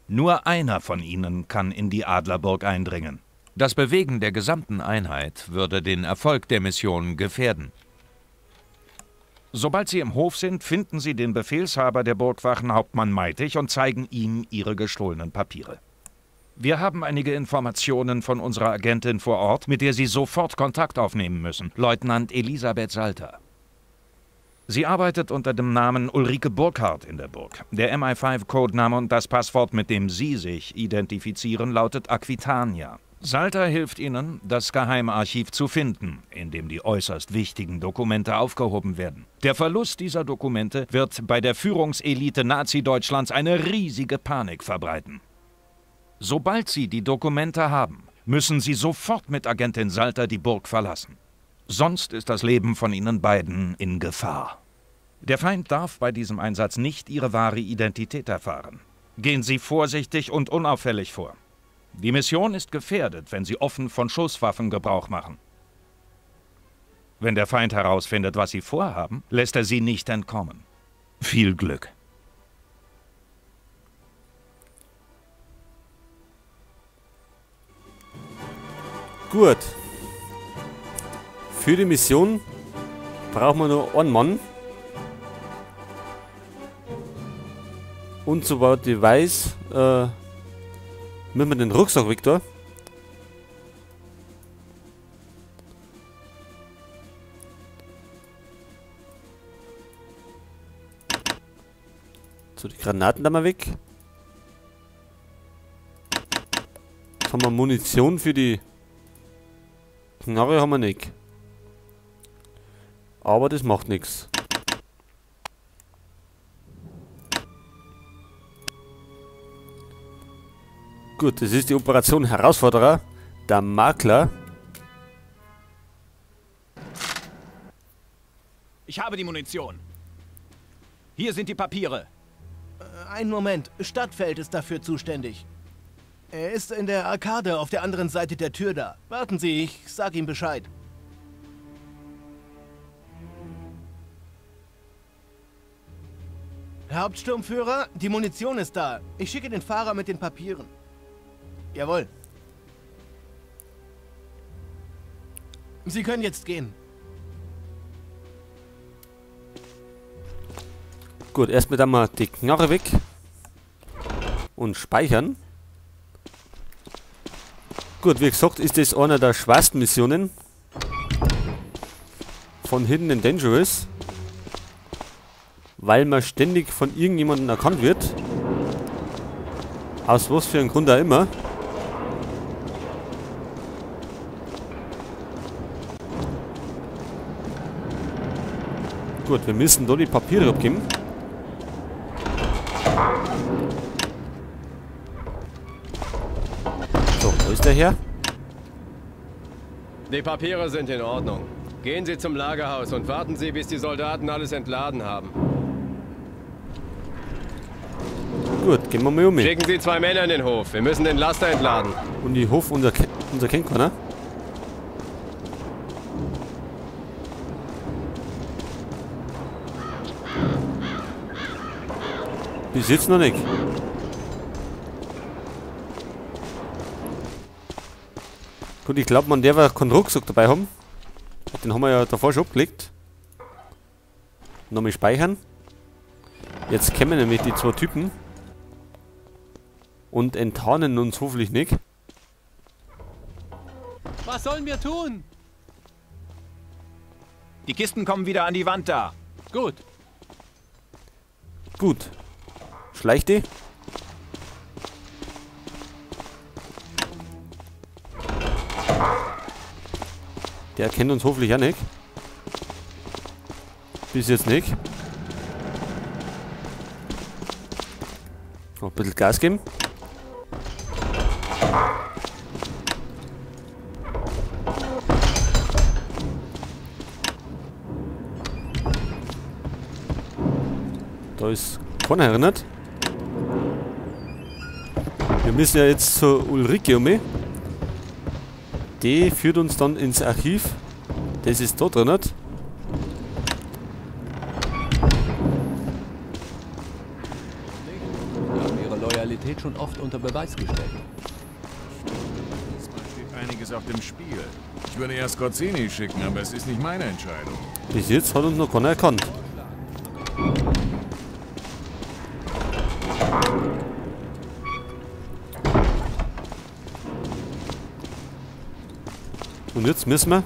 Nur einer von ihnen kann in die Adlerburg eindringen. Das Bewegen der gesamten Einheit würde den Erfolg der Mission gefährden. Sobald Sie im Hof sind, finden Sie den Befehlshaber der Burgwachen, Hauptmann Meitig, und zeigen ihm Ihre gestohlenen Papiere. Wir haben einige Informationen von unserer Agentin vor Ort, mit der Sie sofort Kontakt aufnehmen müssen, Leutnant Elisabeth Salter. Sie arbeitet unter dem Namen Ulrike Burkhardt in der Burg. Der MI5-Codename und das Passwort, mit dem Sie sich identifizieren, lautet Aquitania. Salter hilft Ihnen, das Geheimarchiv zu finden, in dem die äußerst wichtigen Dokumente aufgehoben werden. Der Verlust dieser Dokumente wird bei der Führungselite Nazi-Deutschlands eine riesige Panik verbreiten. Sobald Sie die Dokumente haben, müssen Sie sofort mit Agentin Salter die Burg verlassen. Sonst ist das Leben von Ihnen beiden in Gefahr. Der Feind darf bei diesem Einsatz nicht Ihre wahre Identität erfahren. Gehen Sie vorsichtig und unauffällig vor. Die Mission ist gefährdet, wenn Sie offen von Schusswaffen Gebrauch machen. Wenn der Feind herausfindet, was Sie vorhaben, lässt er Sie nicht entkommen. Viel Glück. Gut. Für die Mission brauchen wir nur einen Mann. Und soweit ich weiß, müssen wir den Rucksack weg da. So, die Granaten da mal weg. Jetzt haben wir Munition für die Knarre haben wir nicht. Aber das macht nichts. Gut, das ist die Operation Herausforderer, der Makler. Ich habe die Munition. Hier sind die Papiere. Einen Moment, Stadtfeld ist dafür zuständig. Er ist in der Arkade auf der anderen Seite der Tür da. Warten Sie, ich sag ihm Bescheid. Herr Hauptsturmführer, die Munition ist da. Ich schicke den Fahrer mit den Papieren. Jawohl. Sie können jetzt gehen. Gut, erstmal dann mal die Knarre weg. Und speichern. Gut, wie gesagt, ist das einer der schwersten Missionen von Hidden and Dangerous. Weil man ständig von irgendjemandem erkannt wird. Aus was für einem Grund auch immer. Gut, wir müssen da die Papiere abgeben. So, wo ist der Herr? Die Papiere sind in Ordnung. Gehen Sie zum Lagerhaus und warten Sie, bis die Soldaten alles entladen haben. Gut, gehen wir mal um. Schicken Sie zwei Männer in den Hof. Wir müssen den Laster entladen. Und die Hof, unser kennt keiner. Bis jetzt noch nicht. Gut, ich glaube, man darf keinen Rucksack dabei haben. Den haben wir ja davor schon abgelegt. Nochmal speichern. Jetzt kommen nämlich die zwei Typen. Und enttarnen uns hoffentlich nicht. Was sollen wir tun? Die Kisten kommen wieder an die Wand da. Gut. Gut. Schleicht die. Der kennt uns hoffentlich auch nicht. Bis jetzt nicht. Noch ein bisschen Gas geben. Da ist keiner erinnert. Wir müssen ja jetzt zur Ulrike um. Die führt uns dann ins Archiv. Das ist da drin. Haben ihre Loyalität Loyalität schon oft unter Beweis gestellt. Diesmal steht einiges auf dem Spiel. Ich würde erst Skorzeny schicken, aber es ist nicht meine Entscheidung. Bis jetzt hat uns noch keiner erkannt. Und jetzt müssen wir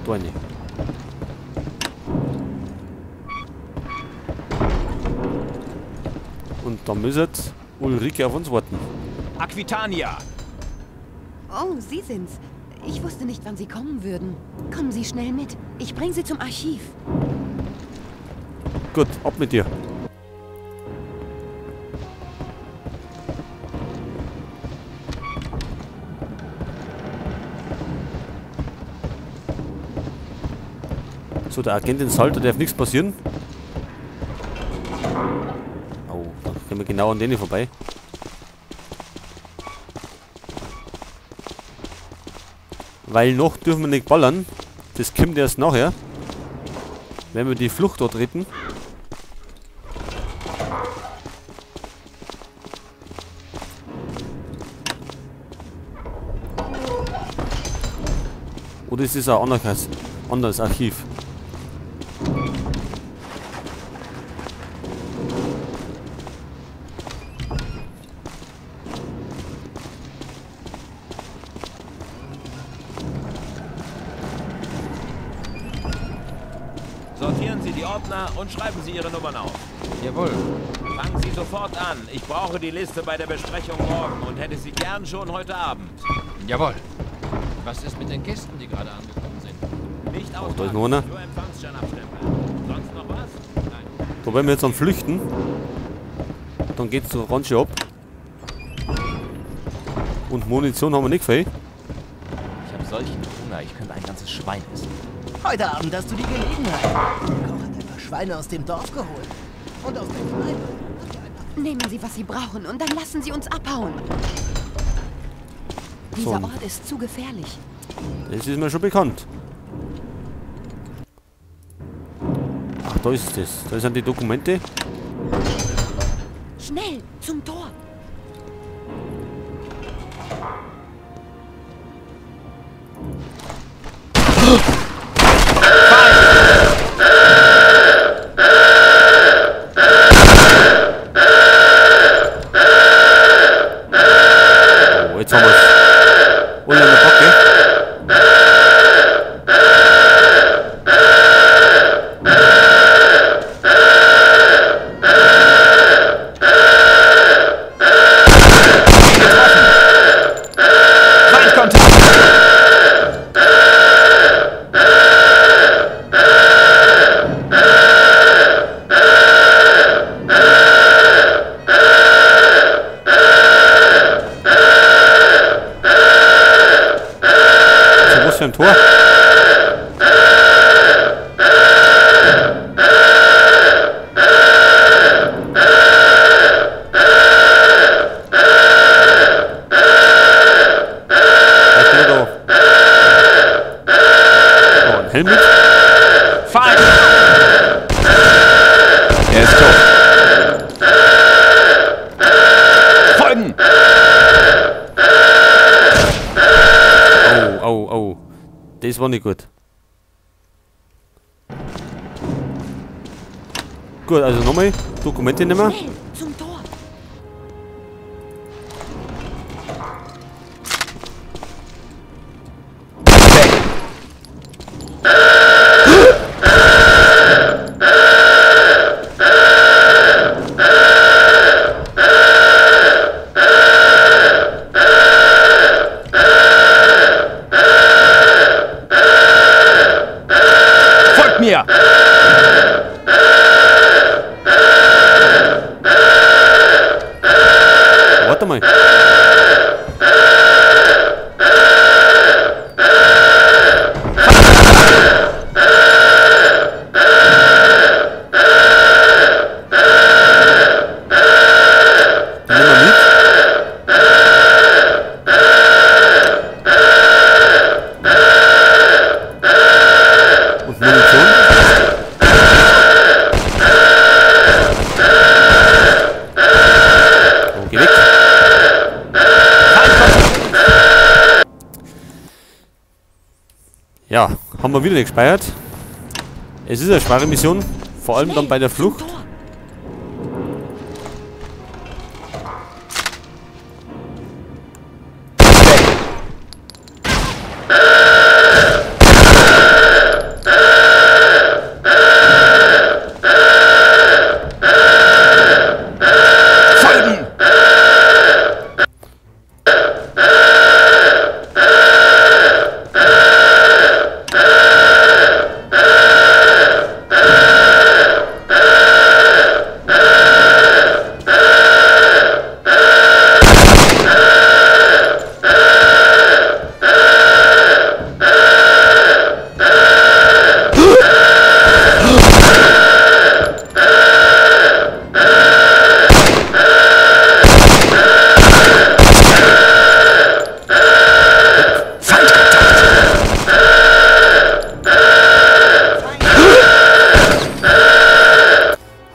da rein. Und da müssen jetzt Ulrike auf uns warten. Aquitania! Oh, Sie sind's. Ich wusste nicht, wann Sie kommen würden. Kommen Sie schnell mit. Ich bringe Sie zum Archiv. Gut, ab mit dir. So, der Agentin Salter darf nichts passieren. Oh, da können wir genau an denen vorbei. Weil noch dürfen wir nicht ballern. Das kommt erst nachher. Wenn wir die Flucht dort retten. Oder ist es ein anderes Archiv? Sortieren Sie die Ordner und schreiben Sie Ihre Nummern auf. Jawohl. Fangen Sie sofort an. Ich brauche die Liste bei der Besprechung morgen und hätte sie gern schon heute Abend. Jawohl. Was ist mit den Kisten, die gerade angekommen sind? Nicht auspacken, da ist noch einer. Nur Empfangsschein abstempeln. Sonst noch was? Nein. Da werden wir jetzt am Flüchten. Dann geht's so ganz schön ab. Und Munition haben wir nicht viel. Ich habe solchen Hunger, ich könnte ein ganzes Schwein essen. Heute Abend hast du die Gelegenheit. Der Koch hat ein paar Schweine aus dem Dorf geholt. Und aus der Kneipe. Nehmen Sie, was Sie brauchen, und dann lassen Sie uns abhauen. Dieser Ort ist zu gefährlich. Das ist mir schon bekannt. Ach, da ist es. Da sind die Dokumente. Schnell, zum Tor. Oh, jetzt haben wir's. Alle an der Backe. Feindkontakt! So, was für ein Tor? Da steht er da. Oh, ein Helmut. Feind! Er ist tot. Folgen! Oh, oh, oh. Das war nicht gut. Gut, also nochmal Dokumente nehmen. Schnell, zum Tor. Folgt mir! Warte mal. Die nehmen wir mit. Und Munition. haben wir wieder nicht gespeichert. Es ist eine schwere Mission, vor allem dann bei der Flucht.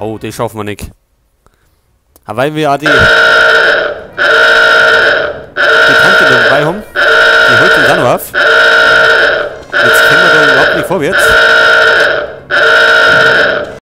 Oh, das schaffen wir nicht. Aber weil wir ja die Tante dabei haben.